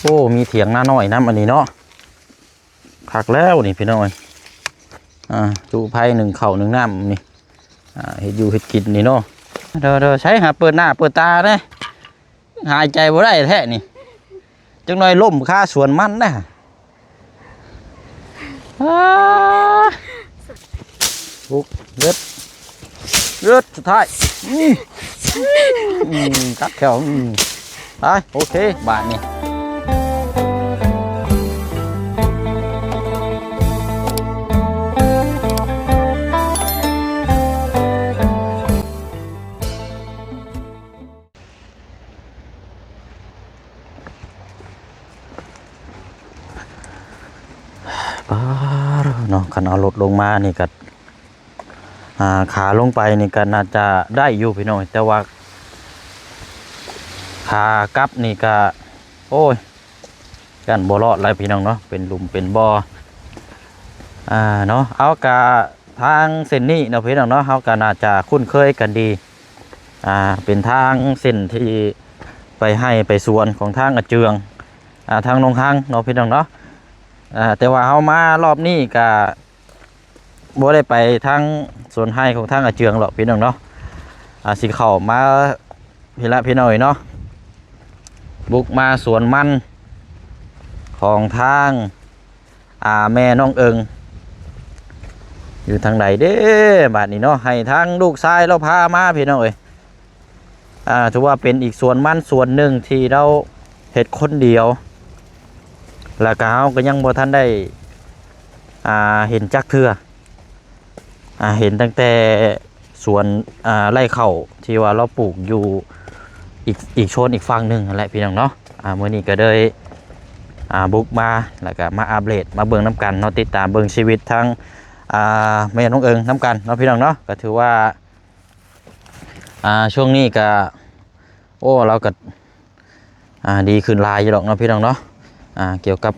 ໂອ້ ມີຖຽງນານ້ອຍນຳອັນນີ້ເນາະ. ຄັກແລ້ວນີ້ພີ່ນ້ອງເອີຍ. ອ່າ ຈຸໄຟ ໜຶ້ງເຂົ້າ ໜຶ້ງນ້ຳນີ້. ອ່າ ເຮັດຢູ່ເຮັດກິນນີ້ເນາະ. ເດີໆ ໃສຫາເປີດໜ້າເປີດຕາແດ່. ຫາຍໃຈບໍ່ໄດ້ແທ້ນີ້. ຈັກໜ່ອຍລົ້ມຄາສວນມັນນະ. ອ້າ ໂອ້ ເລີດ ເລີດ ສຸດທ້າຍ ອືມ ອືມ ຕັດແຂ້ວ ອືມ ໄປ ໂອເຄ ບາດນີ້. ປາດເນາະ ຄັນເອົາລົດລົງມານີ້ກະ ອ່າ ຂາລົງໄປນີ້ກະໜ້າຈະໄດ້ຢູ່ພີ່ນ້ອງ ແຕ່ວ່າຂາກັບນີ້ກະ ໂອ້ຍ ຢ້ານບໍ່ລອດແລ້ວພີ່ນ້ອງເນາະ ເປັນຫຼຸມເປັນບໍ່ ອ່າ ເນາະ. ເອົາ ກະທາງເສັ້ນນີ້ເນາະພີ່ນ້ອງເນາະ ເຮົາກະໜ້າຈະຄຸ້ນເຄີຍກັນດີ ອ່າ ເປັນທາງເສັ້ນທີ່ໄປໄຮ່ໄປສວນຂອງທາງອາເຈືອງ ອ່າ ທາງໜອງຮັງເນາະພີ່ນ້ອງເນາະ. ອ່າ ແຕ່ວ່າເຮົາມາລອບນີ້ກະບໍ່ໄດ້ໄປທາງສວນໄຮ່ຂອງທາງອາເຈືອງດອກພີ່ນ້ອງເນາະ. ອ່າ ຊິເຂົ້າມາພີ້ລະພີ່ນ້ອງເອີຍເນາະ ບຸກມາສວນມັນຂອງທາງ ອ່າ ແມ່ນ້ອງເອີງ ຢູ່ທາງໃດເດ້ບາດນີ້ເນາະ ໃຫ້ທາງລູກຊາຍລາວພາມາພີ່ນ້ອງເອີຍ. ອ່າ ຖືວ່າເປັນອີກສວນມັນສວນໜຶ່ງທີ່ລາວເຮັດຄົນດຽວ ແລ້ວກະເຮົາກະຍັງບໍ່ທັນໄດ້ ອ່າ ເຫັນຈັກເທື່ອ ອ່າ ເຫັນຕັ້ງແຕ່ ສວນ ອ່າ ໄຮ່ເຂົ້າທີ່ວ່າລາວປູກຢູ່ອີກ ອີກໂຊນອີກຝັ່ງໜຶ່ງຫັ້ນແຫຼະພີ່ນ້ອງເນາະ. ອ່າ ມື້ນີ້ກະເລີຍ ອ່າ ບຸກມາ ແລ້ວກະມາອັບເດດ ມາເບິ່ງນຳກັນເນາະ ຕິດຕາມເບິ່ງຊີວິດທາງ ອ່າ ແມ່ນ້ອງເອີງນຳກັນເນາະພີ່ນ້ອງເນາະ. ກະຖືວ່າ ອ່າ ຊ່ວງນີ້ກະ ໂອ້ ລາວກະ ອ່າ ດີຂຶ້ນຫຼາຍຢູ່ດອກເນາະພີ່ນ້ອງເນາະ. ອ່າ ກ່ຽວກັບ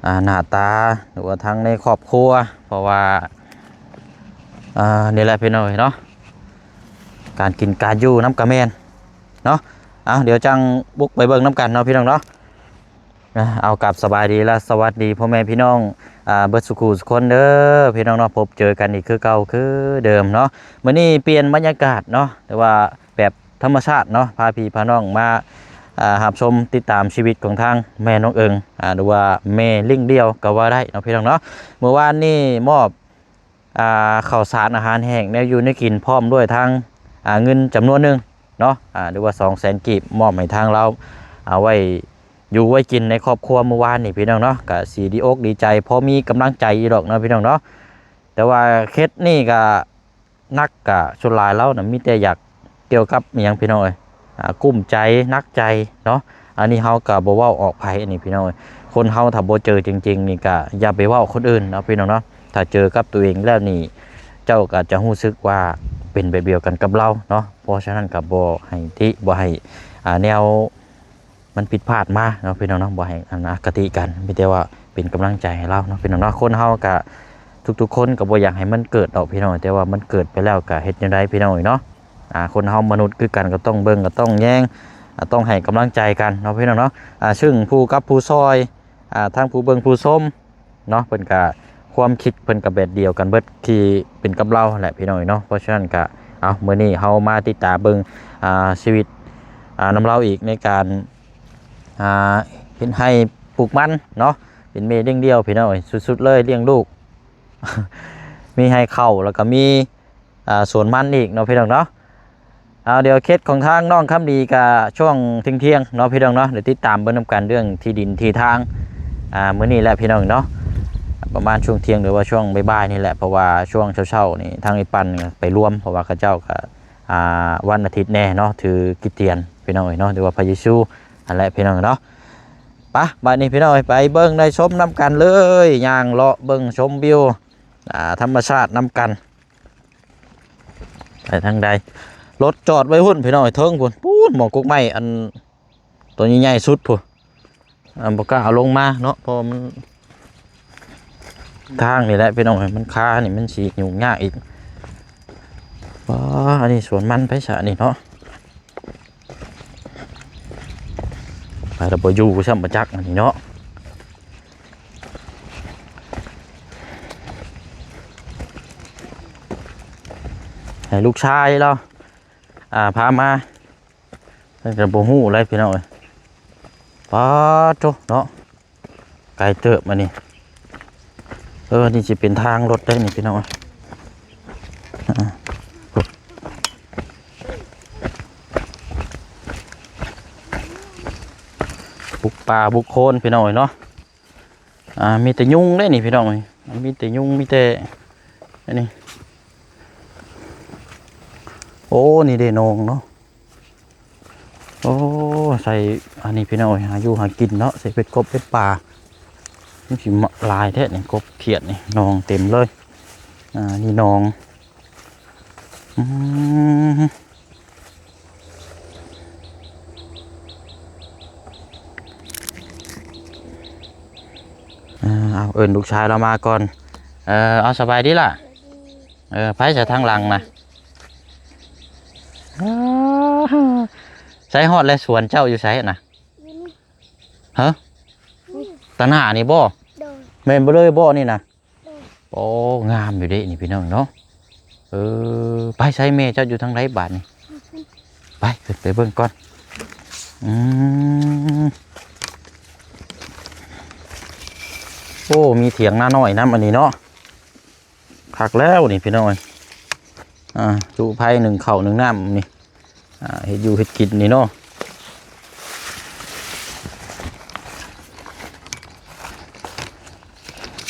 ອ່າ ໜ້າຕາ ຫຼືວ່າທັງໃນຄອບຄົວ ເພາະວ່າ ອ່າ ນີ້ແຫຼະພີ່ນ້ອງເອີຍເນາະ ການກິນການຢູ່ນຳກະແມ່ນເນາະ. ເອົາ ດຽວຈັ່ງບຸກໄປເບິ່ງນຳກັນເນາະພີ່ນ້ອງເນາະ. ເອົາ ກາບສະບາຍດີ ແລະ ສະຫວັດດີພໍ່ແມ່ພີ່ນ້ອງ ອ່າ ເບິດສູ່ຄູ່ສູ່ຄົນເດີພີ່ນ້ອງເນາະ. ພົບເຈີກັນອີກຄືເກົ່າຄືເດີມເນາະ. ມື້ນີ້ປ່ຽນບັນຍາກາດເນາະ ແຕ່ວ່າ ແບບທຳມະຊາດເນາະ ພາພີ່ພານ້ອງມາ ອ່າ ຮັບຊົມຕິດຕາມຊີວິດຂອງທາງແມ່ນ້ອງເອີງ ອ່າ ຫຼືວ່າແມ່ລ້ຽງດ່ຽວກໍວ່າໄດ້ເນາະພີ່ນ້ອງເນາະ. ມື້ວານນີ້ມອບ ອ່າ ເຂົ້າສານອາຫານແຫ້ງ ແນວຢູ່ແນວກິນ ພ້ອມດ້ວຍທາງ ອ່າ ເງິນຈຳນວນໜຶ່ງເນາະ ອ່າ ຫຼືວ່າສອງແສນກີບ ມອບໃຫ້ທາງລາວ ເອົາໄວ້ຢູ່ໄວ້ກິນໃນຄອບຄົວມື້ວານນີ້ພີ່ນ້ອງເນາະ. ກະຊິດີອົກດີໃຈ ພໍມີກຳລັງໃຈຢູ່ດອກເນາະພີ່ນ້ອງເນາະ. ແຕ່ວ່າເຂດນີ້ກະ ໜັກກະສ່ວນຫຼາຍລາວນະມີແຕ່ຢາກກ່ຽວກັບອີ່ຫຍັງພີ່ນ້ອງເອີຍ ອ່າ ກຸ້ມໃຈ ໜັກໃຈເນາະ. ອັນນີ້ເຮົາກະບໍ່ເວົ້າອອກໃຜ ອັນນີ້ພີ່ນ້ອງເອີຍ. ຄົນເຮົາຖ້າບໍ່ເຈີຈິງໆນີ້ກະຢ່າໄປເວົ້າຄົນອື່ນເນາະພີ່ນ້ອງເນາະ. ຖ້າເຈີກັບຕົວເອງແລ້ວນີ້ ເຈົ້າກະຈະຮູ້ສຶກວ່າເປັນແບບດຽວກັນກັບລາວເນາະ. ເພາະສະນັ້ນກະບໍ່ໃຫ້ຕິ ບໍ່ໃຫ້ ອ່າ ແນວ ມັນຜິດພາດມາເນາະພີ່ນ້ອງເນາະ ບໍ່ໃຫ້ອັນອະຄະຕິກັນ ມີແຕ່ວ່າເປັນກຳລັງໃຈໃຫ້ລາວເນາະພີ່ນ້ອງເນາະ. ຄົນເຮົາກະທຸກໆຄົນກະບໍ່ຢາກໃຫ້ມັນເກີດດອກພີ່ນ້ອງ ແຕ່ວ່າມັນເກີດໄປແລ້ວກະເຮັດແນວໃດພີ່ນ້ອງເອີຍເນາະ. ອ່າ ຄົນເຮົາມະນຸດຄືກັນ ກະຕ້ອງເບິ່ງ ກະຕ້ອງແຍງ ອ່າ ຕ້ອງໃຫ້ກຳລັງໃຈກັນເນາະພີ່ນ້ອງເນາະ. ອ່າ ຊຶ່ງຜູ້ກັບຜູ້ຊ່ອຍ ອ່າ ທັງຜູ້ເບິ່ງຜູ້ຊົມ ເນາະ ເພິ່ນກະ ຄວາມຄິດເພິ່ນກະແບບດຽວກັນເບິດ ທີ່ເປັນກັບລາວຫັ້ນແຫຼະພີ່ນ້ອງເອີຍເນາະ. ເພາະສະນັ້ນກະ ເອົາ ມື້ນີ້ເຮົາມາຕິດຕາມເບິ່ງ ອ່າ ຊີວິດ ອ່າ ນຳລາວອີກ ໃນການ ອ່າ ເຮັດໄຮ່ປູກມັນເນາະ ເປັນແມ່ລ້ຽງດ່ຽວພີ່ນ້ອງເອີຍ ສຸດໆເລີຍ ລ້ຽງລູກ ມີໄຮ່ເຂົ້າ ແລ້ວກະມີ ອ່າ ສວນມັນອີກເນາະພີ່ນ້ອງເນາະ. ເອົາ ດຽວເຂດຂອງທາງນ້ອງຄຳດີກະຊ່ວງທ່ຽງໆເນາະພີ່ນ້ອງເນາະ ດຽວຕິດຕາມເບິ່ງນຳກັນເລື່ອງທີ່ດິນທີ່ທາງ ອ່າ ມື້ນີ້ແຫຼະພີ່ນ້ອງເນາະ. ປະມານຊ່ວງທ່ຽງ ຫຼືວ່າຊ່ວງບ່າຍໆນີ້ແຫຼະ ເພາະວ່າຊ່ວງເຊົ້າໆນີ້ທາງອີ່ປັນໄປລວມ ເພາະວ່າເຂົາເຈົ້າກະ ອ່າ ວັນອາທິດແດ່ເນາະ ຖືກິດຕຽນພີ່ນ້ອງເອີຍເນາະ ຫຼືວ່າພະເຢຊູຫັ້ນແຫຼະພີ່ນ້ອງເນາະ. ປະ ບາດນີ້ພີ່ນ້ອງເອີຍ ໄປເບິ່ງໄດ້ຊົມນຳກັນເລີຍ ຍ່າງເລາະເບິ່ງຊົມວິວ ອ່າ ທຳມະຊາດນຳກັນ. ໄປທາງໃດ? ລົດຈອດໄວ້ພຸ້ນພີ່ນ້ອງເອີຍ ເທິງພຸ້ນ ປູ້ນ ໝໍ້ກົກໄມ້ ອັນ ໂຕໃຫຍ່ໆສຸດພຸ້ນ ອັນ ບໍ່ກ້າເອົາລົງມາເນາະ ເພາະວ່າມັນ ທາງນີ້ແຫຼະພີ່ນ້ອງເອີຍ ມັນຄານີ້ ມັນຊິຫຍຸ້ງຍາກອີກ. ວ້າ ອັນນີ້ສວນມັນໃຜຊະນີ້ເນາະ. ໄປແລ້ວບໍ່ຢູ່ຊ້ຳ ບໍ່ຈັກອັນນີ້ເນາະ. ໃຫ້ລູກຊາຍລາວ ອ່າ ພາມາ ເພິ່ນກໍບໍ່ຮູ້ແຫຼະພີ່ນ້ອງເອີຍ. ປາດໂທ້ເນາະ ໄກເຕີບອັນນີ້. ເອີ ນີ້ຊິເປັນທາງລົດໄດ໋ນີ້ພີ່ນ້ອງເອີຍ. ອ່າ ບຸກປ່າບຸກໂຄນພີ່ນ້ອງເອີຍເນາະ. ອ່າ ມີແຕ່ຍຸງເດ້ນີ້ພີ່ນ້ອງເອີຍ ມີແຕ່ຍຸງ ມີແຕ່ອັນນີ້. ໂອ້ ນີ້ເດ້ໜອງເນາະ. ໂອ້ ໃສ່ອັນນີ້ພີ່ນ້ອງເອີຍ ຫາຢູ່ຫາກິນເນາະ ໃສ່ເບັດກົບເບັດປາ. ມັນຊິຫຼາຍແທ້ນີ້ ກົບຂຽດນີ້ ໜອງເຕັມເລີຍ. ອ່າ ນີ້ໜອງ. ອືມ ເອີ ເອົາ ເອີ້ນລູກຊາຍລາວມາກ່ອນ. ເອີ ເອົາ ສະບາຍດີລະ. ເອີ ໃຜໃສ່ທາງຫຼັງນະ? ໃສ ຮອດແລ້ວ ສວນເຈົ້າຢູ່ໃສນະ? ຢູ່ນີ້. ຮະ? ນີ້. ຕາໜ້ານີ້ບໍ່? ໂດຍ. ແມ່ນບໍ່ເລີຍບໍ່ນີ້ນະ? ໂອ້ ງາມຢູ່ເດ້ນີ້ພີ່ນ້ອງເນາະ. ເອີ ໄປ ໃສແມ່ເຈົ້າຢູ່ທາງໃດບາດນີ້? ໄປ ຂຶ້ນໄປເບິ່ງກ່ອນ. ອືມ ໂອ້ ມີຖຽງນານ້ອຍນຳອັນນີ້ເນາະ. ຄັກແລ້ວນີ້ພີ່ນ້ອງເອີຍ. ອ່າ ຈຸໄຟ ໜຶ້ງເຂົ້າໜຶ້ງນ້ຳນີ້. ອ່າ ເຮັດຢູ່ເຮັດກິນນີ້ເນາະ.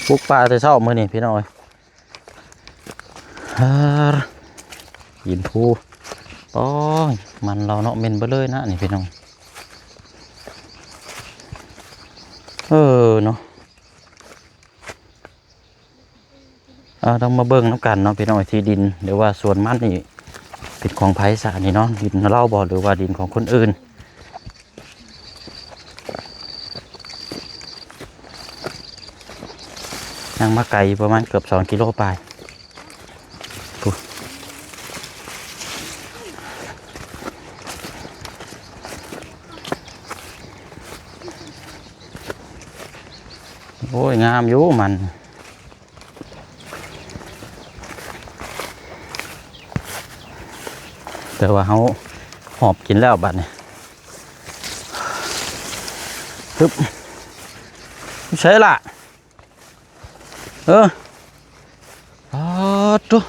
ປຸກປາແຕ່ເຊົ້າມື້ນີ້ພີ່ນ້ອງເອີຍ. ຮາ ກິນພູ. ໂອ້ຍ ມັນລາວເນາະ ເໝັນເບິດເລີຍນະນີ້ພີ່ນ້ອງ. ເອີເນາະ. ເອີ ຕ້ອງມາເບິ່ງນຳກັນເນາະພີ່ນ້ອງ ທີ່ດິນ ຫຼືວ່າສວນມັນນີ້ເປັນຂອງໃຜຊະນີ້ເນາະ? ດິນລາວບໍ່ ຫຼືວ່າດິນຂອງຄົນອື່ນ? ຍ່າງມາໄກຢູ່ປະມານເກືອບສອງກິໂລປາຍ. ໂອ້ຍ ງາມຢູ່ມັນ ແຕ່ວ່າເຮົາຫອບກິນແລ້ວບາດນີ້. ຮຶບ ໃສລະ? ເອີ ປາດໂທ້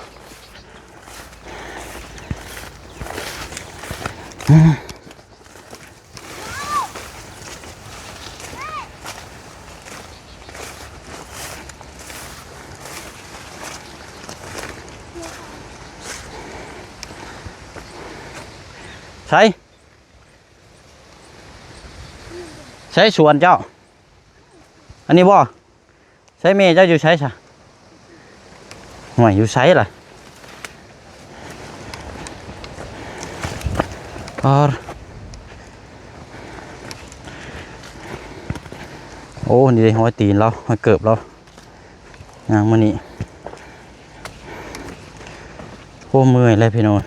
ໃສ ໃສສວນເຈົ້າ ອັນນີ້ບໍ່? ໃສແມ່ເຈົ້າຢູ່ໃສຊະ? ຫ້ວຍ ຢູ່ໃສລະ? ໂອ້ ນີ້ເດ້ຮອຍຕີນລາວ ຮອຍເກີບລາວ ຍ່າງມານີ້. ໂອ້ ເມື່ອຍແລ້ວພີ່ນ້ອງ.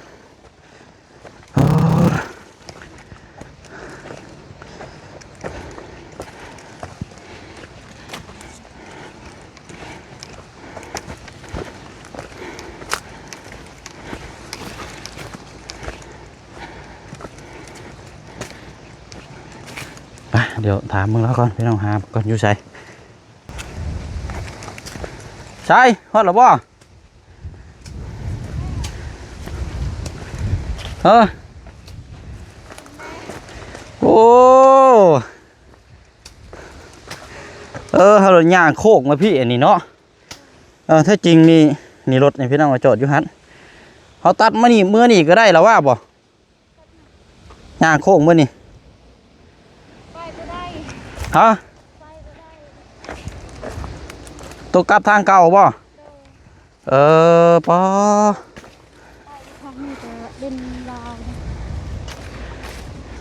ໄປ ດຽວຖາມເບິ່ງລາວກ່ອນ ພີ່ນ້ອງ ຫາກ່ອນ ຢູ່ໃສ? ໃສ ຮອດແລ້ວບໍ່? ເອີ ໂອ້ ເອີ ເຮົາລະຍ່າງໂຄ້ງມາພີ້ອັນນີ້ເນາະ. ເອີ ແທ້ຈິງນີ້ ນີ້ລົດນີ້ພີ່ນ້ອງ ຈອດຢູ່ຫັ້ນ ເຮົາຕັດມານີ້ ເມືອນີ້ກໍໄດ້ລະວ່າບໍ່? ຍ່າງໂຄ້ງມື້ນີ້ ໄປບໍ່ໄດ້ ຮະ ໄປບໍ່ໄດ້ ໂຕກັບທາງເກົ່າບໍ່? ໂດຍ ເອີ ປາ ໄປທາງນີ້ກໍເປັນລາວ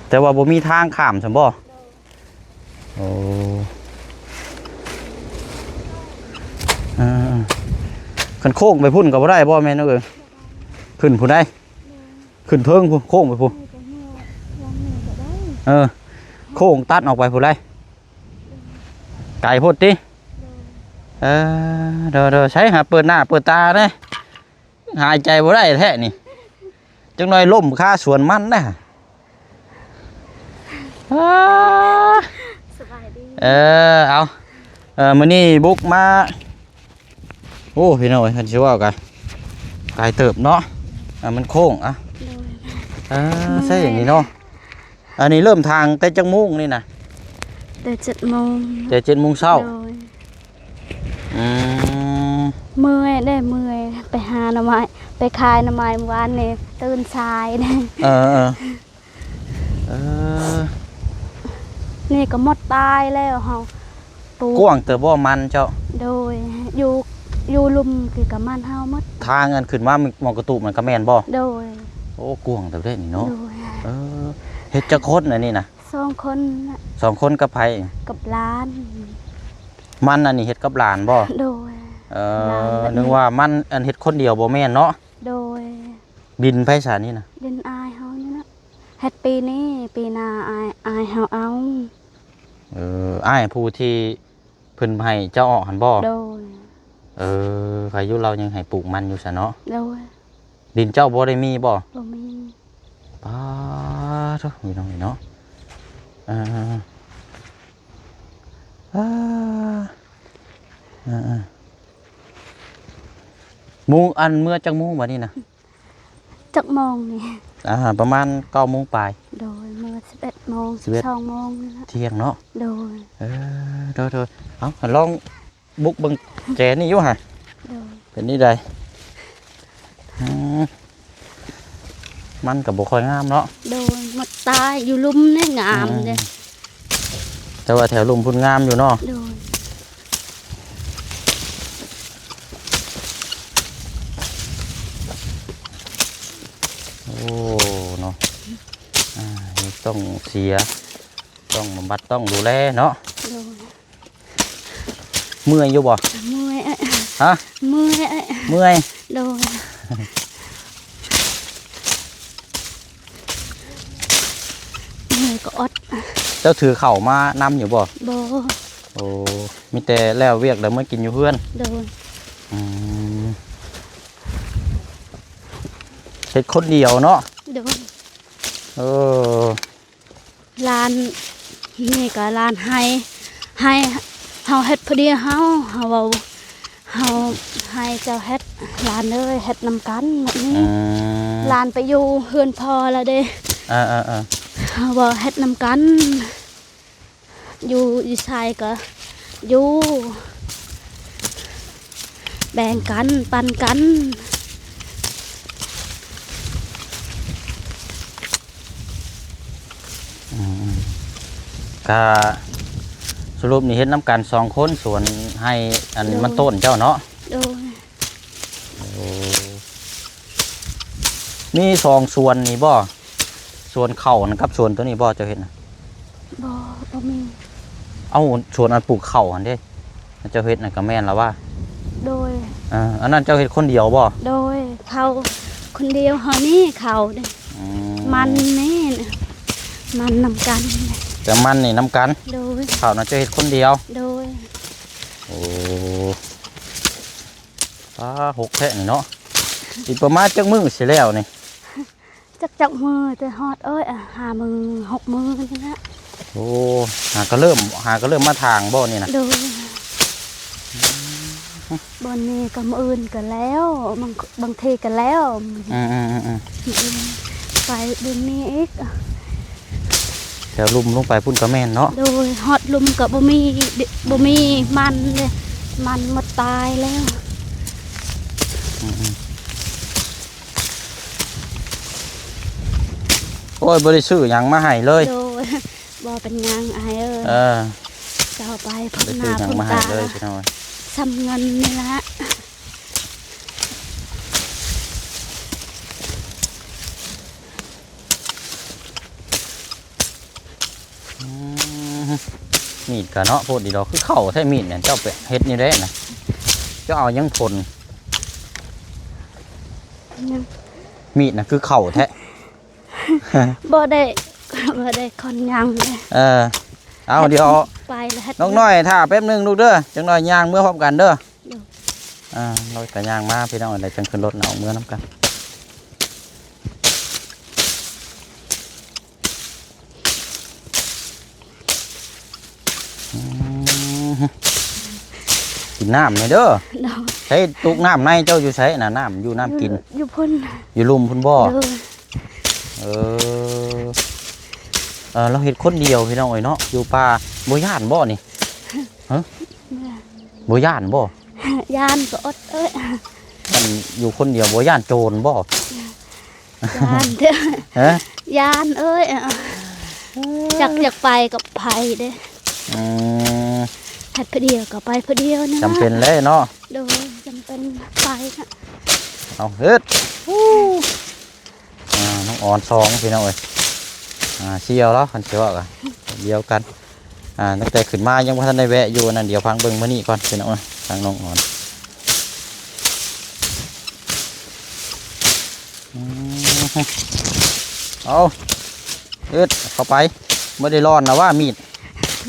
ແຕ່ວ່າບໍ່ມີທາງຂ້າມຊັ້ນບໍ່? ໂດຍ ໂອ້ ເອີ ຄັນໂຄ້ງໄປພຸ້ນກໍບໍ່ໄດ້ບໍ່ແມ່ນເອີຍ? ຂຶ້ນພຸ້ນໃດ ຂຶ້ນເທິງພຸ້ນ ໂຄ້ງໄປພຸ້ນ ເອີ ໂ ໂຄ້ງຕັດອອກໄປພຸ້ນໃດ໋ ໄກໂພດຕິ. ເອີ ໂດຍໆ ໃສຫາເປີດໜ້າເປີດຕາແດ່ ຫາຍໃຈບໍ່ໄດ້ແທ້ນີ້ ຈັກໜ່ອຍລົ້ມຄາສວນມັນນະ. ອ້າ ສະບາຍດີ ເອີ ເອົາ ເອີ ມື້ນີ້ບຸກມາ ໂອ້ ພີ່ນ້ອງເອີຍ ຄັນຊິເວົ້າກະໄກເຕີບເນາະ ອ່າ ມັນໂຄ້ງ ອ່ະ ໂດຍ ອ່າ ເມື່ອຍ ໃຊ່ ອັນນີ້ເນາະ. ອັນນີ້ເລີ່ມຖາງແຕ່ຈັກໂມງນີ້ນະ? ແຕ່ເຈັດໂມງ ແຕ່ເຈັດໂມງເຊົ້າ ໂດຍ ອືມ ເມື່ອຍເດ້ ເມື່ອຍ ໄປຫາໜໍ່ໄມ້ ໄປຂາຍໜໍ່ໄມ້ມື້ວານນີ້ ຕື່ນສາຍເດ້ ເອີໆ ເອີ ນີ້ກໍໝົດຕາຍແລ້ວເຮົາ ປູກ ກວ້າງເຕີບບໍ່ມັນເຈົ້າ? ໂດຍ ຢູ່ ຢູ່ລຸ່ມຄືກັບມັນເຮົາໝົດ ທາງອັນຂຶ້ນມາໝໍ້ກະຕຸມັນກໍແມ່ນບໍ່? ໂດຍ ໂອ້ ກວ້າງເຕີບເດ້ນີ້ເນາະ ໂດຍ ເອີ ເຮັດຈັກຄົນອັນນີ້ນະ? ສອງຄົນນະ ສອງຄົນກັບໃຜ? ກັບຫຼານ ມັນອັນນີ້ເຮັດກັບຫຼານບໍ່? ໂດຍ ເອີ ຫຼານ ແບບນີ້ ນຶກວ່າມັນອັນເຮັດຄົນດຽວ ບໍ່ແມ່ນເນາະ? ໂດຍ ດິນໃຜຊະນີ້ນະ? ດິນອ້າຍເຮົານີ້ນະ ເຮັດປີນີ້ ປີໜ້າອ້າຍ ອ້າຍເຮົາເອົາ ເອີ ອ້າຍຜູ້ທີ່ ເພິ່ນໃຫ້ເຈົ້າອອກຫັ້ນບໍ່? ໂດຍ ເອີ ໃຜຢູ່ລາວຍັງໃຫ້ປູກມັນຢູ່ຊະເນາະ ໂດຍ ດິນເຈົ້າບໍ່ໄດ້ມີບໍ່? ບໍ່ມີ ປາໂທ້ ພີ່ນ້ອງເອີຍເນາະ ເອີ ເອີ ເອີ ເອີ ໂມງ ອັນເມື່ອຈັກໂມງບັດນີ້ນະ? ຈັກໂມງນີ້? ອ່າ ປະມານເກົ້າໂມງປາຍ ໂດຍ ເມື່ອສິບເອັດໂມງ ສິບເອັດ ສິບສອງໂມງນີ້ລະ ທ່ຽງເນາະ ໂດຍ ເອີ ໂດຍໆ ເອົາ ລອງບຸກເບິ່ງແຈນີ້ຢູ່ຫະ ໂດຍ ເປັນນີ້ໃດ ອືມ ມັນກໍບໍ່ຄ່ອຍງາມເນາະ ໂດຍ ໝົດຕາຍ ຢູ່ລຸ່ມນີ້ງາມເດ້ ອືມ ແຕ່ວ່າແຖວລຸ່ມພຸ້ນງາມຢູ່ເນາະ ໂດຍ ໂອ້ ເນາະ ອ່າ ຕ້ອງເສຍ ຕ້ອງບຳບັດ ຕ້ອງດູແລເນາະ ໂດຍ ເມື່ອຍຢູ່ບໍ່? ເມື່ອຍ ຮະ? ເມື່ອຍ ເມື່ອຍ ໂດຍ ເມື່ອຍກໍອົດ ເຈົ້າຖືເຂົ້າມານຳຢູ່ບໍ່? ບໍ່ ໂອ້ ມີແຕ່ແລ້ວວຽກແລ້ວເມືອກິນຢູ່ເຮືອນ ໂດຍ ອືມ ເຮັດຄົນດຽວເນາະ ໂດຍ ເອີ ຫຼານ ນີ້ກໍຫຼານໃຫ້ ໃຫ້ເຮົາເຮັດຜູ້ດຽວ ເຮົາ ເຮົາເວົ້າ ເຮົາໃຫ້ເຈົ້າເຮັດ ຫຼານເອີຍ ເຮັດນຳກັນແບບນີ້ ອືມ ຫຼານໄປຢູ່ເຮືອນພໍ່ແລ້ວເດ້ ເອີໆໆ ເຮົາເວົ້າເຮັດນຳກັນ ຢູ່ ຢູ່ໃສກໍຢູ່ ແບ່ງກັນ ປັນກັນ ອືມ ກະສະຫຼຸບນີ້ເຮັດນຳກັນສອງຄົນ ສວນໄຮ່ອັນ ໂດຍ ມັນຕົ້ນເຈົ້າເນາະ ໂດຍ ໂອ້ ມີສອງສວນນີ້ບໍ່? ສວນເຂົ້ານະ ກັບສວນໂຕນີ້ບໍ່ ເຈົ້າເຮັດນະ? ບໍ່ ບໍ່ມີ ເອົ້າ ສວນອັນປູກເຂົ້າຫັ້ນເດ້ ເຈົ້າເຮັດນະ ກໍແມ່ນລະວ່າ ໂດຍ ເອີ ອັນນັ້ນເຈົ້າເຮັດຄົນດຽວບໍ່? ໂດຍ ເຂົ້າຄົນດຽວ ເຮົານີ້ເຂົ້າເດ້ ອືມ ມັນນີ້ ມັນນຳກັນ ແຕ່ມັນນີ້ນຳກັນ ໂດຍ ເຂົ້ານະເຈົ້າເຮັດຄົນດຽວ ໂດຍ ໂອ້ ອ້າ ຫົກແທ້ນີ້ເນາະ ອີກປະມານຈັກມື້ຊິແລ້ວນີ້? ຈັກ ຈັກມື້ແຕ່ຮອດ ເອີຍ ຫ້າມື້ ຫົກມື້ນີ້ແຫຼະ ໂອ້ ຫາກໍເລີ່ມ ຫາກໍເລີ່ມມາຖາງບໍ່ນີ້ນະ? ໂດຍ ບ່ອນນີ້ກໍມື້ອື່ນກໍແລ້ວ ບາງ ບາງທີກໍແລ້ວ ອືມໆໆໆ ມື້ອື່ນໄປເບິ່ງນີ້ອີກ ແຖວລຸ່ມລົງໄປພຸ້ນກໍແມ່ນເນາະ ໂດຍ ຮອດລຸ່ມກໍບໍ່ມີ ບໍ່ມີມັນເດ້ ມັນໝົດຕາຍແລ້ວ ອືມໆ ໂອ້ຍ ບໍ່ໄດ້ຊື້ຫຍັງມາໃຫ້ເລີຍ ໂດຍ ບໍ່ເປັນຫຍັງອ້າຍເອີຍ ເອີ ເຈົ້າໄປພົບໜ້າພົບຕາ ບໍ່ໄດ້ຊື້ຫຍັງມາໃຫ້ເລີຍ ຊໍ້າເງິນນີ້ລະ ອືມ ມີດກະເນາະ ໂພດດີດອກ ຄືເຂົ້າແທ້ ມີດນີ້ ເຈົ້າໄປເຮັດແນວໃດນະ? ເຈົ້າເອົາຫຍັງພົ່ນ? ຫຍັງ? ມີດນະ ຄືເຂົ້າແທ້. ບໍ່ໄດ້ ບໍ່ໄດ້ຄອນຍ່າງເດ້. ເອີ ເອົາ ດຽວ ໄປແລ້ວ ນ້ອງນ້ອຍຖ້າແປັບໜຶ່ງລູກເດີ ຈັກໜ້ອຍຍ່າງເມືອພ້ອມກັນເດີ. ໂດຍ ອ່າ ນ້ອຍກໍຍ່າງມາພີ່ນ້ອງ ແລ້ວຈັ່ງຂຶ້ນລົດເອົາເມືອນຳກັນ. ອືມ ກິນນ້ຳແດ່ເດີ. ໂດຍ ໃຊ້ຕຸກນ້ຳໃນເຈົ້າຢູ່ໃສນະ? ນ້ຳຢູ່ ນ້ຳກິນ ຢູ່ ຢູ່ພຸ້ນ ຢູ່ລຸ່ມພຸ້ນບໍ່? ໂດຍ ເອີ ເອີ ລາວເຮັດຄົນດຽວພີ່ນ້ອງເອີຍເນາະ ຢູ່ປ່າ ບໍ່ຢ້ານບໍ່ນີ້? ຮະ ບໍ່ຢ້ານບໍ່? ຢ້ານກໍອົດເອີຍ ອັນຢູ່ຄົນດຽວບໍ່ຢ້ານໂຈນບໍ່? ຢ້ານເດີ. ຮະ ຢ້ານເອີຍ ຈັກຢາກໄປກັບໃຜເດ້. ອືມ ຄັນຜູ້ດຽວກໍໄປຜູ້ດຽວນີ້ ຈຳເປັນແລ້ວເນາະ. ໂດຍ ຈຳເປັນໄປນະ. ເອົາ ເຮັດ ອາ ນ້ອງອອນສອງພີ່ນ້ອງເອີຍ ອາ ສ່ຽວລາວ ຄັນຊິເວົ້າກໍດຽວກັນ. ອ່າ ຕັ້ງແຕ່ຂຶ້ນມາຍັງບໍ່ທັນໄດ້ແວະຢູ່ອັນນັ້ນ ດຽວຟັງເບິ່ງມື້ນີ້ກ່ອນພີ່ນ້ອງເອີຍ ທາງນ້ອງອອນ. ອືມ ເອົາ ເຮັດເຂົ້າໄປ ບໍ່ໄດ້ຮ້ອນນະວ່າມີດ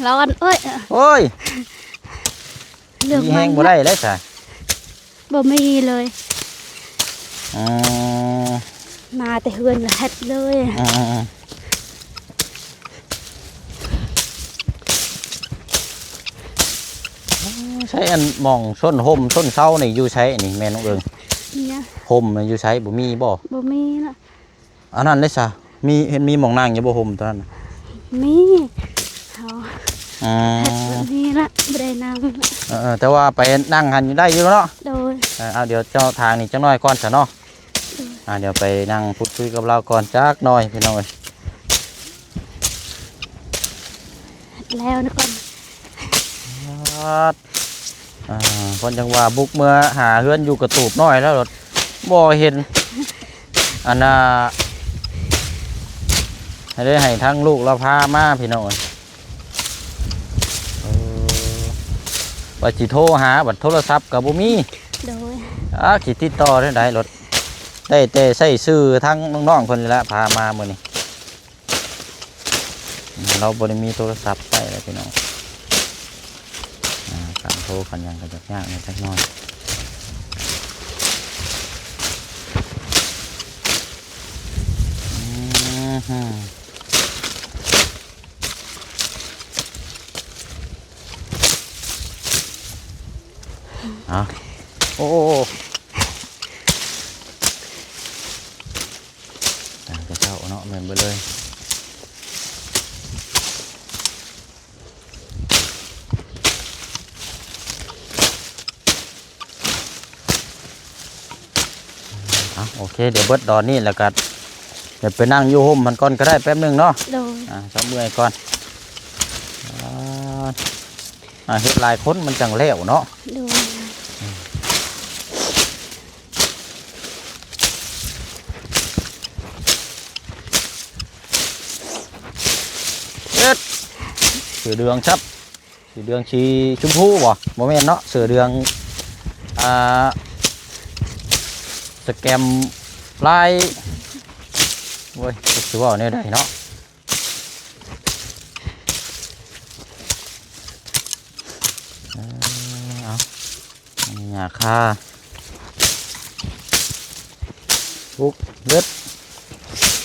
ຮ້ອນ ໂອ້ຍ ໂອ້ຍ ມີແຮງບໍ່ໄດ້ເລີຍຊະ. ບໍ່ມີເລີຍ. ອືມ ມາແຕ່ເຮືອນລະເຮັດເລີຍ. ອືມໆໆ ໃຊ້ອັນໝ່ອງຊົນຮົ່ມຊົນເຊົານີ້ຢູ່ໃສນີ້ແມ່ນ້ອງເອີງ? ນີ້ນະ ຮົ່ມຢູ່ໃສ ບໍ່ມີບໍ່? ບໍ່ມີລະ. ອັນນັ້ນເດ້ຊະ ມີ ເຫັນມີໝ່ອງນັ່ງຢູ່ບໍ່ ຮົ່ມຕົວນັ້ນນະ? ມີ ເຮົາ ອືມ ເຮັດແບບນີ້ລະ ບໍ່ໄດ້ນັ່ງ. ເອີໆ ແຕ່ວ່າໄປນັ່ງຫັ້ນໄດ້ຢູ່ເນາະ. ໂດຍ ເອີ ເອົາ ດຽວເຈົ້າທາງນີ້ຈັກໜ້ອຍກ່ອນຊະເນາະ. ໂດຍ ອ່າ ດຽວໄປນັ່ງພູດຄຸຍກັບລາວກ່ອນຈັກໜ້ອຍພີ່ນ້ອງເອີຍ. ແລ້ວນະກ່ອນ ອ່າ ເພິ່ນຈັ່ງວ່າບຸກເມືອຫາເຮືອນຢູ່ກະຕູບນ້ອຍແລ້ວ ບໍ່ເຫັນ ອັນນ່າ ໃຫ້ໄດ້ໃຫ້ທາງລູກລາວພາມາພີ່ນ້ອງເອີຍ. ເອີ ວ່າຊິໂທຫາ ບັດໂທລະສັບກໍບໍ່ມີ. ໂດຍ ອ່າ ຊິຕິດຕໍ່ແນວໃດ ລົດ ໄດ້ແຕ່ໃຊ້ຊື່ທາງນ້ອງໆເພິ່ນນີ້ລະ ພາມາມື້ນີ້. ລາວບໍ່ໄດ້ມີໂທລະສັບໃຊ້ແລ້ວພີ່ນ້ອງ. ອ່າ ການໂທການຫຍັງກໍຍາກໆແດ່ຈັກໜ້ອຍ. ອືມ ເອົາ ໂອ້ ໂອ້ ໂອ້ ອ່າ ແຕ່ເຊົ້າເນາະ ແມ່ນເບິດເລີຍ. ເອົາ ໂອເຄ ດຽວເບິດດອນນີ້ແລ້ວກໍ ດຽວໄປນັ່ງຢູ່ຮົ່ມມັນກ່ອນກໍໄດ້ ແປັບໜຶ່ງເນາະ. ໂດຍ ອ່າ ເຊົາເມື່ອຍກ່ອນ. ອ່າ ອ່າ ເຮັດຫຼາຍຄົນມັນຈັ່ງແລ້ວເນາະ. ໂດຍ ເຮັດ ເສືອເດືອງຊັບ ເສືອເດືອງສີຊົມພູບໍ່? ບໍ່ແມ່ນເນາະ ເສືອເດືອງ ອ່າ ສະແກມລາຍ ໂອ້ຍ ຈັກຊິເວົ້າແນວໃດເນາະ. ເອີ ເອົາ ຫຍ້າຄາ ປຸກ ເຮັດ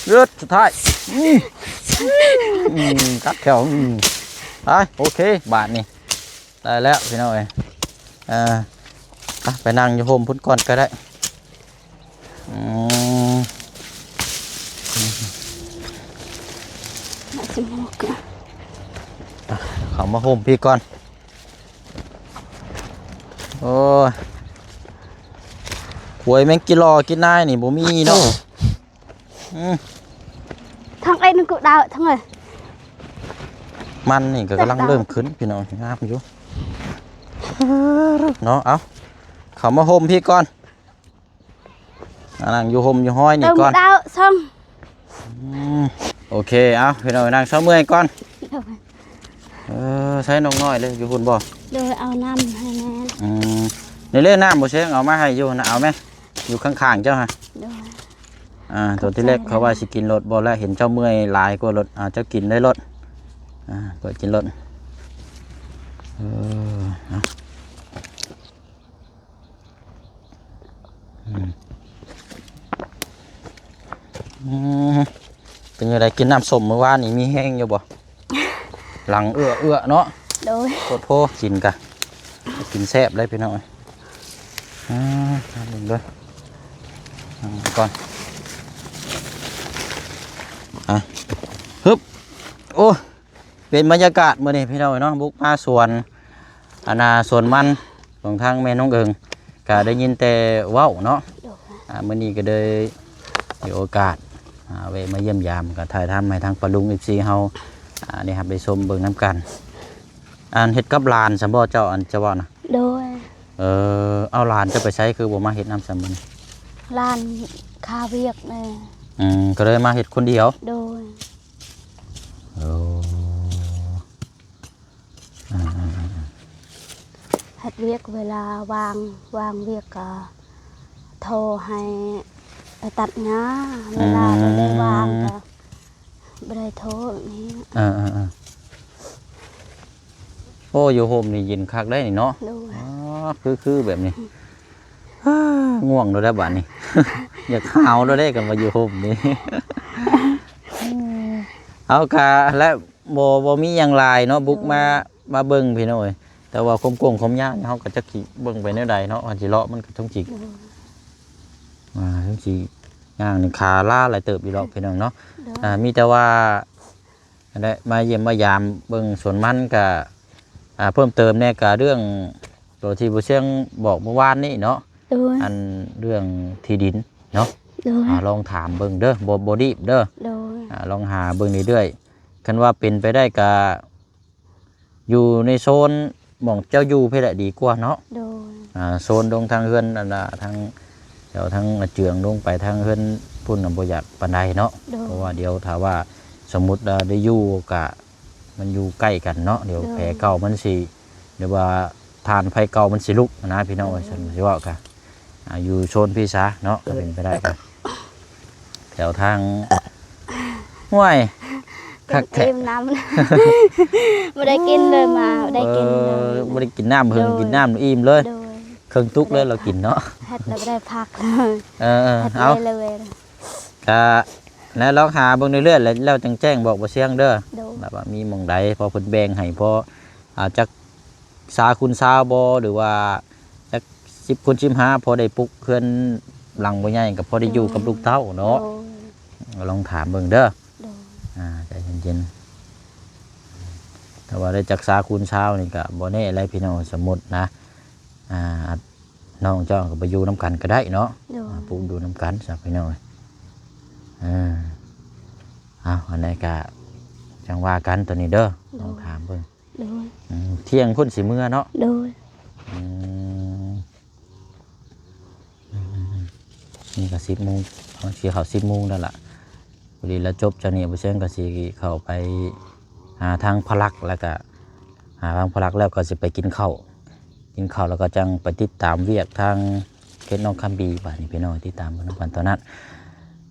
ເຮັດ ສຸດທ້າຍ ອືມ ອືມ ກັດແຂ້ວ ອືມ ໄປ ໂອເຄ ບາດນີ້ ໄດ້ແລ້ວພີ່ນ້ອງເອີຍ. ເອີ ໄປ ໄປນັ່ງຢູ່ຮົ່ມພຸ້ນກ່ອນກໍໄດ້. ອືມ ເຂົ້າມາຮົ່ມພີ້ກ່ອນ. ໂອ້ຍ ກວຍແມງກິລໍກິນນາຍນີ້ບໍ່ມີເນາະ. ອືມ ທາງໄອ້ນັ້ນກໍດາວທາງເອີຍ. ມັນນີ້ກໍກຳລັງເລີ່ມຂຶ້ນພີ່ນ້ອງ ງາມຢູ່ເນາະ. ເອົາ ເຂົ້າມາຮົ່ມພີ້ກ່ອນ. ອ່າ ນັ່ງຢູ່ຮົ່ມຢູ່ຮອຍນີ້ກ່ອນ ດາວຊ່ອງ. ອືມ ໂອເຄ ເອົາ ພີ່ນ້ອງນັ່ງເຊົາເມື່ອຍກ່ອນ. ໂດຍ ເອີ ໃຊ້ນ້ອງນ້ອຍເດ້ ຢູ່ພຸ້ນບໍ່? ໂດຍ ເອົານ້ຳໃຫ້ແດ່. ອືມ ນີ້ເດ້ນ້ຳບໍ່ແຊງ ເອົາມາໃຫ້ຢູ່ນະ ເອົາແມ ຢູ່ຂ້າງໆເຈົ້າຫັ້ນ. ໂດຍ ອ່າ ຕົວທີ່ເລັກເຂົາວ່າຊິກິນໂລດ ບໍ່ແລ້ວເຫັນເຈົ້າເມື່ອຍຫຼາຍກວ່າໂລດ ອ່າ ເຈົ້າກິນໄດ້ໂລດ ອ່າ ເປີດກິນໂລດ ເອີ ເອົາ ອືມ ອືມ ເປັນຈັ່ງໃດ ກິນນ້ຳສົ້ມມື້ວານນີ້ມີແຮງຢູ່ບໍ່? ຫຼັງເອື້ອໆເນາະ ໂດຍ ໂພດໂພ ກິນກະ ກິນແຊບເລີຍພີ່ນ້ອງເອີຍ ອ່າ ເບິ່ງເດີ ອ່າ ກ່ອນ ອ່າ ຮຶບ ໂອ້ ເປັນບັນຍາກາດມື້ນີ້ພີ່ນ້ອງເອີຍເນາະ ບຸກມາສວນ ອັນນ່າ ສວນມັນຂອງທາງແມ່ນ້ອງເອີງ ກະໄດ້ຍິນແຕ່ເວົ້າເນາະ ໂດຍ ອ່າ ມື້ນີ້ກະເລີຍມີໂອກາດ ອ່າ ແວະມາຢ້ຽມຢາມ ກະຖ່າຍທຳໃຫ້ທາງປ້າລຸງ ເອັຟຊີ ເຮົາ ອ່າ ໄດ້ຮັບໄດ້ຊົມເບິ່ງນຳກັນ ອັນເຮັດກັບຫຼານຊັ້ນບໍ່ເຈົ້າ ອັນເຈົ້າເວົ້ານະ? ໂດຍ ເອີ ເອົາຫຼານເຈົ້າໄປໃສ ຄືບໍ່ມາເຮັດນຳຊັ້ນມື້ນີ້? ຫຼານຄາວຽກແດ່ ອືມ ກະເລີຍມາເຮັດຄົນດຽວ ໂດຍ ໂອ້ ອ່າ ເຮັດວຽກ ເວລາວ່າງ ວ່າງວຽກກະໂທໃຫ້ໄປຕັດຫຍ້າ ເວລາ ອືມ ບໍ່ໄດ້ວ່າງກະບໍ່ໄດ້ໂທນີ້ ເອີໆໆ ໂອ້ ຢູ່ຮົ່ມນີ້ເຢັນຄັກໄດ໋ນີ້ເນາະ ໂດຍ ອໍ ຄື ຄືແບບນີ້ ອ່າ ງ່ວງໂລດແລ້ວບາດນີ້ ຢາກຫາວໂລດເດ້ ຄັນວ່າຢູ່ຮົ່ມນີ້ ເຮົາກະ ແລະ ບໍ່ ບໍ່ມີຫຍັງຫຼາຍເນາະ ບຸກມາ ໂດຍ ມາເບິ່ງພີ່ນ້ອງເອີຍ ແຕ່ວ່າຄວາມກວ້າງຄວາມຍາວນີ້ ເຮົາກະຈັກຊິເບິ່ງໄປແນວໃດເນາະ ຄັນຊິເລາະມັນກະຕ້ອງຊິ ໂດຍ ອ່າ ຕ້ອງຊິຍ່າງນີ້ ຂາລາຫຼາຍເຕີບຢູ່ດອກພີ່ນ້ອງເນາະ ໂດຍ ອ່າ ມີແຕ່ວ່າ ອັນໃດ ມາຢ້ຽມມາຢາມເບິ່ງສວນມັນກະ ອ່າ ເພີ່ມເຕີມແດ່ກະເລື່ອງໂຕທີ່ບໍ່ຊຽງບອກມື້ວານນີ້ເນາະ ໂດຍ ອັນເລື່ອງທີ່ດິນເນາະ ໂດຍ ອ່າ ລອງຖາມເບິ່ງເດີ ບໍ່ ບໍ່ດີບເດີ ໂດຍ ອ່າ ລອງຫາເບິ່ງເລື້ອຍໆ ຄັນວ່າເປັນໄປໄດ້ກະຢູ່ໃນໂຊນໝ່ອງເຈົ້າຢູ່ພີ້ແຫຼະດີກວ່າເນາະ ໂດຍ ອ່າ ໂຊນລົງທາງເຮືອນ ອັນນ່າ ທາງ ແຖວທາງອາເຈືອງລົງໄປທາງເຮືອນພຸ້ນນະ ບໍ່ຢາກປານໃດເນາະ ໂດຍ ເພາະວ່າດຽວຖ້າວ່າສົມມຸດວ່າໄດ້ຢູ່ກະ ມັນຢູ່ໃກ້ກັນເນາະ ດຽວ ໂດຍ ແຜເກົ່າມັນຊິ ຫຼືວ່າຖ່ານໄຟເກົ່າມັນຊິລຸກນະພີ່ນ້ອງເອີຍ ໂດຍ ຊັ້ນຊິເວົ້າກະ ອ່າ ຢູ່ໂຊນພີ້ຊະເນາະ ກະເປັນໄປໄດ້ກະ ແຖວທາງ ຫ້ວຍ ຄັກແທ້ ອີ່ມນ້ຳ ບໍ່ໄດ້ກິນເລີຍ ມາບໍ່ໄດ້ກິນເລີຍ ເອີ ບໍ່ໄດ້ກິນນ້ຳເຫິງ ໂດຍ ກິນນ້ຳອີ່ມເລີຍ ໂດຍ ເຄິ່ງຕຸກເລີຍ ໂດຍ ລາວກິນເນາະ ເຮັດແລ້ວບໍ່ໄດ້ພັກເລີຍ ເອີໆ ເຮັດ ເອົາ ເລີຍ ກະ ແລ້ວລອງຫາເບິ່ງເລື້ອຍໆ ແລ້ວ ແລ້ວຈັ່ງແຈ້ງບອກບໍ່ຊຽງເດີ ໂດຍ ແບບວ່າມີໝ່ອງໃດ ພໍເພິ່ນແບ່ງໃຫ້ ພໍ ອ່າ ຈັກຊາວຄູນຊາວບໍ່ ຫຼືວ່າຈັກສິບຄູນສິບຫ້າ ພໍໄດ້ປຸກເຮືອນຫຼັງບໍ່ໃຫຍ່ ກະພໍໄດ້ຢູ່ກັບ ໂດຍ ລູກເຕົ້າເນາະ ໂດຍ ລອງຖາມເບິ່ງເດີ ໂດຍ ອ່າ ໃຈເຢັນໆ ຖ້າວ່າໄດ້ຈັກຊາວຄູນຊາວນີ້ກະບໍ່ແນ່ແຫຼະພີ່ນ້ອງ ສົມມຸດນະ ອ່າ ນ້ອງເຈົ້າກະໄປຢູ່ນຳກັນກະໄດ້ເນາະ ໂດຍ ອ່າ ປຸກຢູ່ນຳກັນຊະພີ່ນ້ອງ ເອີ ເອົາ ອັນໃດກະຈັ່ງວ່າກັນໂຕນີ້ເດີ ໂດຍ ລອງຖາມເບິ່ງ ໂດຍ ອືມ ທ່ຽງພຸ້ນຊິເມືອເນາະ ໂດຍ ອືມ ນີ້ກະສິບໂມງ ຊິເຂົ້າສິບໂມງແລ້ວລະ ພໍດີລະຈົບຈາກນີ້ ບໍ່ເຊີງກະຊິເຂົ້າໄປຫາທາງພະລັກ ແລ້ວກະຫາທາງພະລັກແລ້ວກະຊິໄປກິນເຂົ້າ ກິນເຂົ້າແລ້ວກະຈັ່ງໄປຕິດຕາມວຽກທາງເຂດໜອງຄຳບີ ບາດນີ້ພີ່ນ້ອງ ຕິດຕາມເບິ່ງນຳກັນຕອນນັ້ນ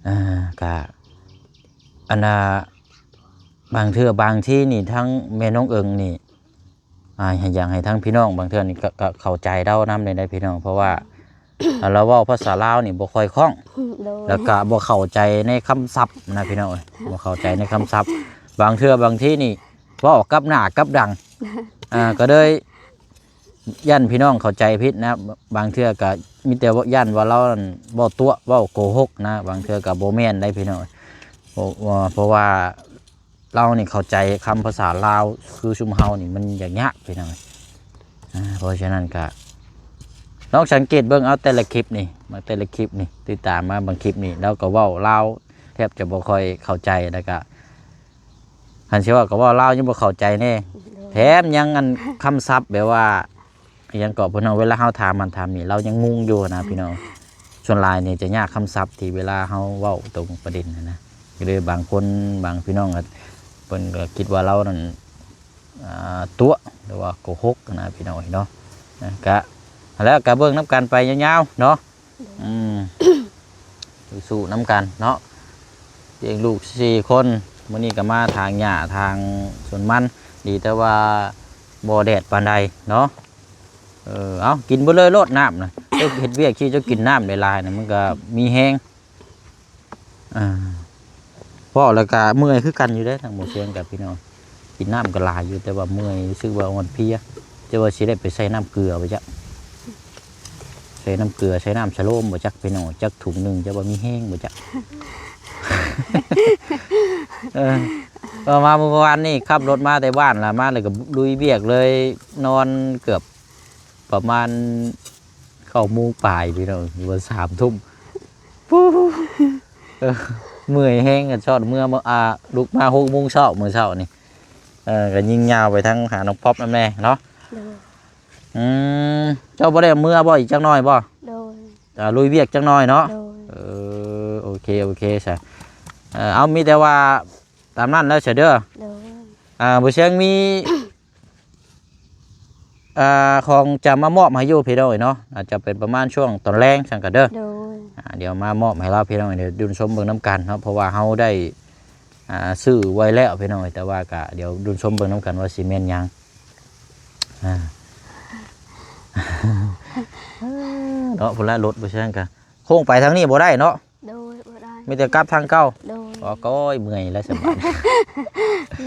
ອ່າ ກະ ອັນນ່າ ບາງເທື່ອບາງທີນີ້ ທາງແມ່ນ້ອງເອີງນີ້ ອ່າ ໃຫ້ ຢາກໃຫ້ທາງພີ່ນ້ອງບາງເທື່ອນີ້ກະ ກະເຂົ້າໃຈລາວນຳແດ່ເດ້ພີ່ນ້ອງ ເພາະວ່າ ອ່າ ລາວເວົ້າພາສາລາວນີ້ບໍ່ຄ່ອຍຄ່ອງ ໂດຍ ແລ້ວກະບໍ່ເຂົ້າໃຈໃນຄຳສັບນະພີ່ນ້ອງເອີຍ ບໍ່ເຂົ້າໃຈໃນຄຳສັບ ບາງເທື່ອບາງທີນີ້ເວົ້າກັບໜ້າກັບຫຼັງ ອ່າ ກະເລີຍ ຢ້ານພີ່ນ້ອງເຂົ້າໃຈຜິດນະ ບາງເທື່ອກະມີແຕ່ຢ້ານວ່າລາວນັ້ນເວົ້າຕົວະ ເວົ້າໂກຫົກນະ ບາງເທື່ອກະບໍ່ແມ່ນໃດພີ່ນ້ອງ ເພາະວ່າ ເພາະວ່າລາວນີ້ເຂົ້າໃຈຄຳພາສາລາວ ຄືຊຸມເຮົານີ້ມັນຍາກໆພີ່ນ້ອງ ອ່າ ເພາະສະນັ້ນກະລອງສັງເກດເບິ່ງເອົາແຕ່ລະຄລິບນີ້ ມາແຕ່ລະຄລິບນີ້ ຕິດຕາມມາເບິ່ງຄລິບນີ້ ລາວກະເວົ້າລາວແທບຈະບໍ່ຄ່ອຍເຂົ້າໃຈ ແລ້ວກະ ຄັນຊິເວົ້າກະເວົ້າລາວຍັງບໍ່ເຂົ້າໃຈແນ່ ໂດຍ ແຖມຍັງອັນຄຳສັບແບບວ່າ ອີ່ຫຍັງເກາະ ເພິ່ນເວົ້າ ເວລາເຮົາຖາມນັ້ນຖາມນີ້ ລາວຍັງງົງຢູ່ຫັ້ນນະພີ່ນ້ອງ ສ່ວນຫຼາຍນີ້ຈະຍາກຄຳສັບທີ່ເວລາເຮົາເວົ້າຕົງປະເດັນຫັ້ນນະ ກະເລີຍບາງຄົນບາງພີ່ນ້ອງກະ ເພິ່ນກະຄິດວ່າລາວນັ້ນ ອ່າ ຕົວະ ຫຼືວ່າໂກຫົກຫັ້ນນະພີ່ນ້ອງເອີຍເນາະ ກະ ແລ້ວກະເບິ່ງນຳກັນໄປຍາວໆເນາະ ອືມ ໂດ ສູ້ໆນຳກັນເນາະ ລ້ຽງລູກສີ່ຄົນ. ມື້ນີ້ກໍມາຖາງຫຍ້າ ຖາງສວນມັນ ດີແຕ່ວ່າບໍ່ແດດປານໃດເນາະ. ເອີ ເອົາ ກິນເບິດເລີຍໂລດນ້ຳນະ ເຈົ້າເຮັດວຽກທີ່ເຈົ້າກິນນ້ຳຫຼາຍໆນະ ມັນກໍມີແຮງ. ອ່າ ເວົ້າແລ້ວກະເມື່ອຍຄືກັນຢູ່ເດ້ ທາງໝໍຊຽງກັບພີ່ນ້ອງ ກິນນ້ຳກໍຫຼາຍຢູ່ ແຕ່ວ່າເມື່ອຍ ຮູ້ສຶກວ່າອ່ອນເພຍ. ຈະວ່າຊິໄດ້ໄປໃສ່ນ້ຳເກືອບໍ່ຈັກ ໃສ່ນ້ຳເກືອ ໃສ່ນ້ຳສະໂລມບໍ່ຈັກ ພີ່ນ້ອງ ຈັກຖົງໜຶ່ງ ຈະວ່າມີແຮງບໍ່ຈັກ. ເອີ ກໍມາມື້ວານນີ້ ຂັບລົດມາແຕ່ບ້ານລະ ມາແລ້ວກໍລຸຍວຽກເລີຍ ນອນເກືອບປະມານ ເກົ້າໂມງປາຍພີ່ນ້ອງ ຫຼືວ່າສາມທຸ່ມ ເອີ ເມື່ອຍແຮງ ກໍຊອດເມື່ອ ອ່າ ລຸກມາຫົກໂມງເຊົ້າ ມື້ເຊົ້ານີ້ ເອີ ກໍຍິງຍາວໄປທາງຫານ້ອງປັອບນຳແດ່ເນາະ. ໂດຍ ອືມ ເຈົ້າບໍ່ໄດ້ເມືອບໍ່ ອີກຈັກໜ້ອຍບໍ່? ໂດຍ ອ່າ ລຸຍວຽກຈັກໜ້ອຍເນາະ. ໂດຍ ເອີ ໂອເຄ ໂອເຄຊະ ເອີ ເອົາ ມີແຕ່ວ່າຕາມນັ້ນແລ້ວຊະເດີ. ໂດຍ ອ່າ ບໍ່ຊຽງມີ ອ່າ ຂອງຈະມາມອບໃຫ້ຢູ່ພີ່ນ້ອງເອີຍເນາະ ອາດຈະເປັນປະມານຊ່ວງຕອນແລງຊັ້ນກໍເດີ. ໂດຍ ອ່າ ດຽວມາມອບໃຫ້ລາວພີ່ນ້ອງ ດຽວດຸນຊົມເບິ່ງນຳກັນເນາະ ເພາະວ່າເຮົາໄດ້ ອ່າ ຊື້ໄວ້ແລ້ວພີ່ນ້ອງເອີຍ ແຕ່ວ່າກໍດຽວດຸນຊົມເບິ່ງນຳກັນວ່າຊິແມ່ນຫຍັງ. ອ່າ ເນາະ ພຸ້ນລະລົດບໍ່ຊຽງກະ ໂຄ້ງໄປທາງນີ້ບໍ່ໄດ້ເນາະ. ໂດຍ ບໍ່ໄດ້ ມີແຕ່ກັບທາງເກົ່າ. ໂດຍ ໂອ້ຍ ເມື່ອຍແລ້ວສະບາຍ.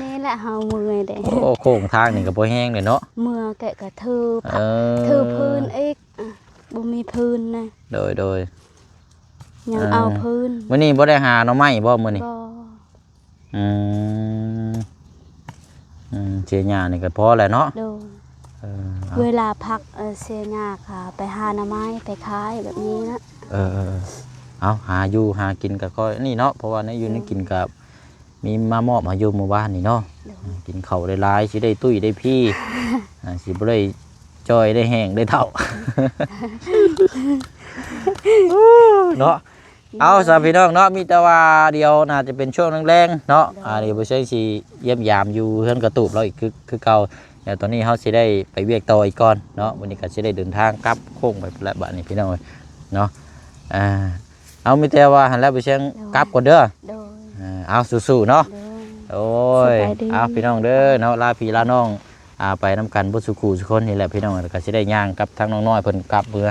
ນີ້ແຫຼະເຮົາເມື່ອຍເດ້. ໂອ້ ໂຄ້ງທາງນີ້ກໍບໍ່ແຮງເດ້ເນາະ ເມື່ອແກະກະຖື ເອີ ຖືພື້ນອີກ ອ່ະ ບໍ່ມີພື້ນນະ. ໂດຍ ໂດຍ ຍັງເອົາ ອ່າ ພື້ນ. ມື້ນີ້ບໍ່ໄດ້ຫາໜໍ່ໄມ້ບໍ່ມື້ນີ້? ບໍ່. ອືມ ອືມ ເສຍຫຍ້ານີ້ກໍພໍແລ້ວເນາະ. ໂດຍ ເອີ ເອົາ ເວລາພັກ ເອີ ເສຍຫຍ້າກໍໄປຫາໜໍ່ໄມ້ໄປຂາຍແບບນີ້ນະ. ເອີ ເອີ ເອີ ເອົາ ຫາຢູ່ຫາກິນກໍຄ່ອຍນີ້ເນາະ ເພາະວ່າໃນຢູ່ໃນກິນກໍມີມາມອບໃຫ້ຢູ່ມື້ວານນີ້ເນາະ. ໂດຍ ກິນເຂົ້າໄດ້ຫຼາຍ ຊິໄດ້ຕຸ້ຍໄດ້ພີ ອ່າ ຊິບໍ່ໄດ້ຈ່ອຍໄດ້ແຫ້ງໄດ້ເຖົ້າເນາະ. ເອົາ ສຳລັບພີ່ນ້ອງເນາະ ມີແຕ່ວ່າດຽວໜ້າຈະເປັນຊ່ວງແລງໆເນາະ. ໂດຍ ອ່າ ດຽວບໍ່ເຊີງຊິຢ້ຽມຢາມຢູ່ເຮືອນກະຕູບລາວອີກຄື ຄືເກົ່າ. ແລ້ວຕອນນີ້ເຮົາຊິໄດ້ໄປວຽກຕໍ່ອີກກ່ອນເນາະ ມື້ນີ້ກໍຊິໄດ້ເດີນທາງກັບໂຄ້ງໄປພຸ້ນແຫຼະບາດນີ້ພີ່ນ້ອງເອີຍເນາະ. ອ່າ ເອົາ ມີແຕ່ວ່າຫັ້ນແຫຼະ ບໍ່ເຊີງ ໂດຍ ກັບກ່ອນເດີ. ໂດຍ ອ່າ ເອົາ ສູ້ໆເນາະ. ໂດຍ ໂອ້ຍ ສະບາຍດີ ເອົາ ພີ່ນ້ອງເດີເນາະ ລາພີ່ລານ້ອງ ອ່າ ໄປນຳກັນເບິດສູ່ຄູ່ສູ່ຄົນນີ້ແຫຼະພີ່ນ້ອງ ແລ້ວກໍຊິໄດ້ຍ່າງກັບທາງນ້ອງນ້ອຍເພິ່ນກັບເມືອ.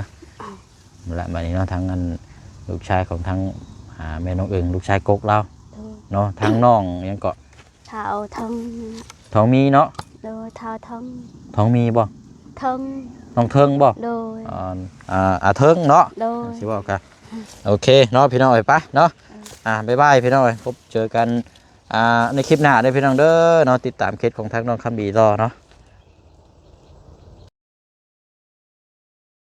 ແລະ ບາດນີ້ເນາະ ທາງອັນລູກຊາຍຂອງທາງ ອ່າ ແມ່ນ້ອງເອີງ ລູກຊາຍກົກລາວ ໂດຍ ເນາະ ທາງນ້ອງຫຍັງເກາະ ທ້າວທອງ ທອງມີເນາະ. ໂດຍ ທ້າວທອງ ທອງມີບໍ່? ເທິງ ນ້ອງເທິງບໍ່? ໂດຍ ອ່າ ອ່າ ອາເທິງເນາະ. ໂດຍ ຊິເວົ້າກະ ໂອເຄເນາະ ພີ່ນ້ອງເອີຍ ໄປເນາະ. ເອີ ອ່າ ບາຍບາຍ ພີ່ນ້ອງເອີຍ ພົບເຈີກັນ ອ່າ ໃນຄລິບໜ້າເດີພີ່ນ້ອງເດີເນາະ. ຕິດຕາມເຄສຂອງທາງນ້ອງຄຳດີຕໍ່ເນາະ.